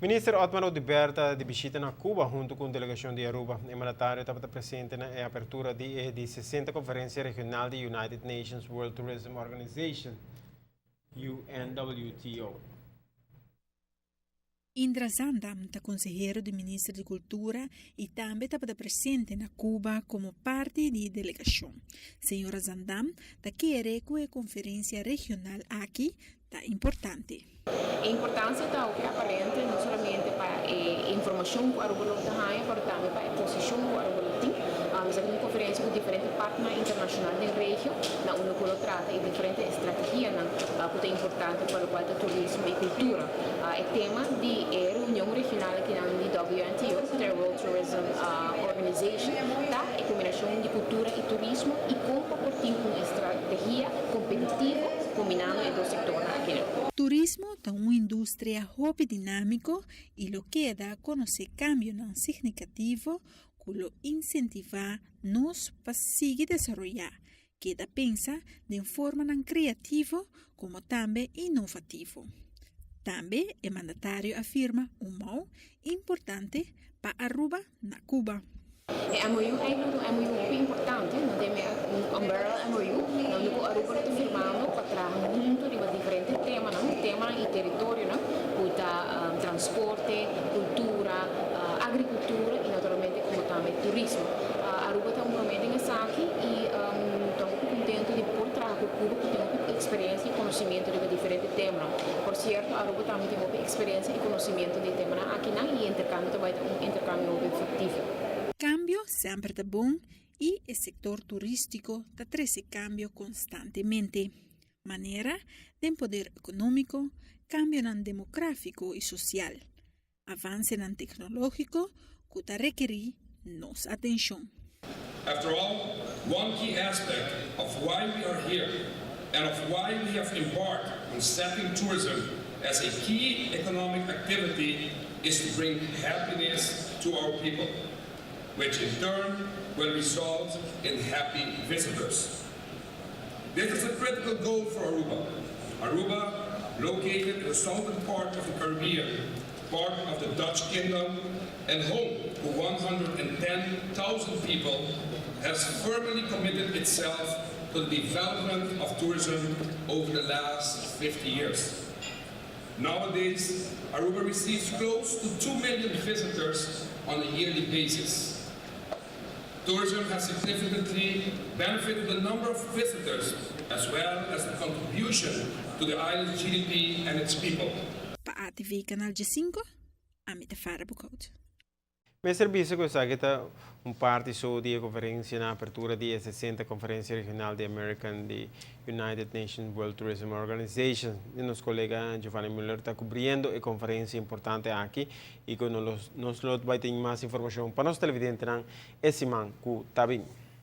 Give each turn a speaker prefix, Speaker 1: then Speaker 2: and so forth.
Speaker 1: Minister Otmar Oduber ta di bishita na Cuba hunto cu un delegacion di Aruba. E mandatario tabata presente na e apertura di e di 60 Conferencia Regional di United Nations World Tourism Organization, UNWTO.
Speaker 2: Indra Zaandam ta consehero di Minister di Cultura y tambe tabata presente na Cuba como parti di e delegacion. Señora Zaandam ta kere cu e conferencia regional aki ta importante.
Speaker 3: E importancia ta hopi aparente, no solamente pa e informacion cu Aruba lo ta haya, pero tambe pa e posicion cu Aruba lo tin. Esaki ta un conferencia cu diferente partner internacional den regio, na unda cu lo trata e diferente strategianan cu ta importante pa locual ta turismo y cultura. E tema di e reunion regional akinan di WNTO, cu ta e World Tourism Organization, ta e combinacion di cultura y turismo y con pa por tin un strategia competitivo combinando e dos sectornan akinan.
Speaker 2: Turismo ta un industria hopi dinamico y lo keda conoce cambionan significativo cu lo incentiva nos pa sigui desaroya, keda pensa den formanan creativo como tambe innovativo. Tambe e mandatario a firma un MOU importante pa Aruba na Cuba.
Speaker 3: E MOU eigenlijk un MOU hopi importante, no tin un umbrella MOU, unda cu Aruba lo ta firmando pa traha hunto riba diferente temanan, temanan y teritorionan, cu ta transporte, cultura, agricultura y naturalmente como tambe turismo. Aruba ta un prome den esaki y ta hopi contento di por traha cu Cuba, cu tin hopi experiencia y conocimiento riba diferente temanan. Por cierto, Aruba tambe tin hopi experiencia y conocimiento di temanan akinan y intercambio ta bay ta un intercambio hopi fructifero.
Speaker 2: Cambio semper ta bon y e sector turistico ta trece cambio constantemente. Manera den poder economico, cambionan demografico y social, avancenan tecnologico cu ta rekeri nos atencion.
Speaker 4: After all, one key aspect of why we are here and of why we have embarked on setting tourism as a key economic activity is to bring happiness to our people, which in turn will result in happy visitors. This is a critical goal for Aruba. Aruba, located in the southern part of the Caribbean, part of the Dutch Kingdom, and home to 110,000 people, has firmly committed itself to the development of tourism over the last 50 years. Nowadays, Aruba receives close to 2 million visitors on a yearly basis. Tourism has significantly benefited the number of visitors as well as the contribution to the island's GDP and its people.
Speaker 2: Pa ATV Canal G5, ami ta Farah Boekhout.
Speaker 1: Mi servicio cu esaki ta un parti so di e conferencia na apertura di e 60 Conferencia Regional di American di United Nations World Tourism Organization. Y nos colega Giovanni Müller ta cubriendo e conferencia importante aki y cu nos lo bay tin mas informacion pa nos televidentenan e siman cu ta bin.